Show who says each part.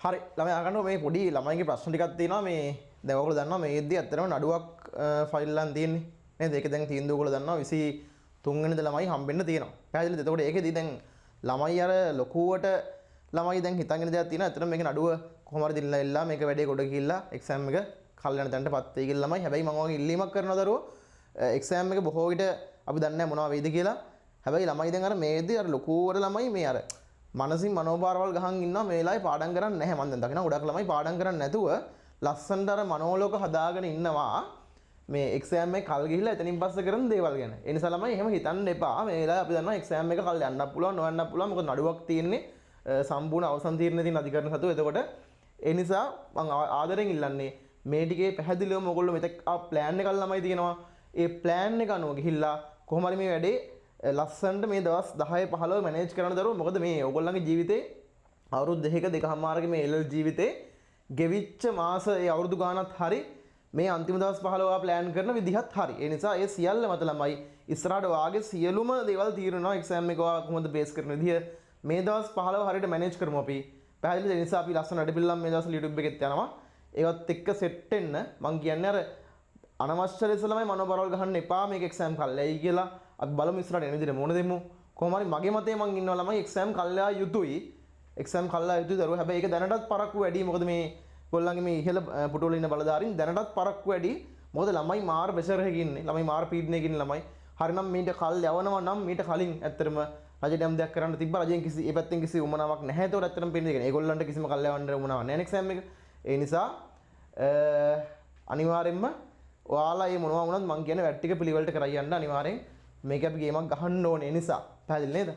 Speaker 1: හරි ළමයි, අහගන්නකො, මේ පොඩි ළමයින්ගේ ප්‍රශ්න ටිකක් තියෙනවා. මේ දැන් ඔයගොල්ලෝ දන්නවා මේ එද්දි ඇත්තටම නඩුවක් ෆයිල් එකක් තියෙන්නේ නේද? ඒක දැන් තීන්දුව ඔයගොල්ලෝ දන්නවා 23 වෙනිදා ළමයි හම්බෙන්න තියෙනවා. පැහැදිලිද? එතකොට ඒකෙදි දැන් ළමයි අර ලොකුවට ළමයි දැන් හිතන් ඉන්න දෙයක් තියෙනවා. ඇත්තටම මේක නඩුව කොහොම හරි දිනලා එල්ලා මේක වැඩේ ගොඩ ගිහිල්ලා එක්සෑම් එක කල් යන තැනට පත් වෙයි කියලා ළමයි. හැබැයි මම ඔයගෙන් ඉල්ලීමක් කරනවා දරුවෝ. එක්සෑම් එක බොහෝ විට අපි දන්නේ නැහැ මොනවා වෙයිද කියලා. හැබැයි ළමයි දැන් අර මේ එද්දි අර ලොකුවට ළමයි මේ අර මනසින් මනෝභාරවල් ගහන් ඉන්නවා. මේ වෙලාවේ පාඩම් කරන්නේ නැහැ. මම දැන් දකිනවා ගොඩක් ළමයි පාඩම් කරන්නේ නැතුව ලස්සනට අර මනෝලෝක හදාගෙන ඉන්නවා මේ එක්සෑම් එක කල් ගිහිල්ලා එතනින් පස්සේ කරන දේවල් ගැන. ඒ නිසා ළමයි එහෙම හිතන්න එපා. මේ වෙලාවේ අපි දන්නවා එක්සෑම් එක කල් යන්නත් පුළුවන්, නොයන්නත් පුළුවන්. මොකද නඩුවක් තියෙන්නේ සම්පූර්ණ අවසන් තීරණය තියෙන අධිකරණ සතුව. එතකොට ඒ නිසා මං ආදරෙන් ඉල්ලන්නේ මේ ටිකේ පැහැදිලිවම ඔයගොල්ලෝ මෙතෙක් ආ ප්ලෑන් එකක් ළමයි තියෙනවා. ඒ ප්ලෑන් එක අනුව ගිහිල්ලා කොහොම හරි මේ වැඩේ ලස්සනට මේ දවස් 10 15 මැනේජ් කරන්න දරුවෝ. මොකද මේ ඔයගොල්ලන්ගේ ජීවිතේ අවුරුදු දෙකක දෙකහමාරක මේ එල් ජීවිතේ ගෙවිච්ච මාස ඒ අවුරුදු ගානත් හරි, මේ අන්තිම දවස් 15 ඔයා ප්ලෑන් කරන විදිහත් හරි. ඒ නිසා ඒ සියල්ල මත ළමයි ඉස්සරහට වාගේ සියලුම දේවල් තීරණ වෙනවා. එක්සෑම් එක ඔයා කොහොමද බේස් කරන විදිහ මේ දවස් 15 හරියට මැනේජ් කරමු අපි. පැහැදිලිද? ඒ නිසා අපි ලස්සන වැඩ පිළිවෙලක් මේ දවස්වල YouTube එකෙත් යනවා. ඒවත් එක්ක සෙට් වෙන්න මං කියන්නේ අර අනවශ්‍ය ලෙස ළමයි මනෝබරවල් ගහන්න එපා මේක එක්සෑම් කල් යයි කියලා. අපි බලමු ඉස්සරහට එන විදිහට මොන දෙමු. කොහොම හරි මගේ මතේ මං ඉන්නවා ළමයි එක්සෑම් කල් යා යුතුයි. එක්සෑම් කල් යා යුතුයි දරුවෝ. හැබැයි ඒක දැනටත් පරක්කු වැඩි. මොකද මේ ගොල්ලන්ගේ මේ ඉහළ පුටුවල ඉන්න බලධාරීන් දැනටත් පරක්කු වැඩි. මොකද ළමයි මාර ප්‍රෙෂර් එකක ඉන්නේ. ළමයි මාර පීඩනයක ඉන්නේ ළමයි. හරිනම් මීට කල් යවනවා නම් මීට කලින් ඇත්තටම රජයට යම් දෙයක් කරන්න තිබ්බා. රජයෙන් කිසි ඒ පැත්තෙන් කිසි උවමනාවක් නැහැ. ඒතකොට ඇත්තටම පේන්නේ ඒ කියන්නේ ඒගොල්ලන්ට කිසිම කල් යවන්න උවමනාවක් නැහැ එක්සෑම් එක. ඒ නිසා අනිවාර්යෙන්ම ඔයාලා මේ මොනවා වුණත් මං කියන්නේ වැඩ ටික පිළිවෙලට කරයි යන්න අනිවාර්යෙන්. මේක අපි ගේමක් ගහන්න ඕනේ. ඒ නිසා පැහැදිලි නේද?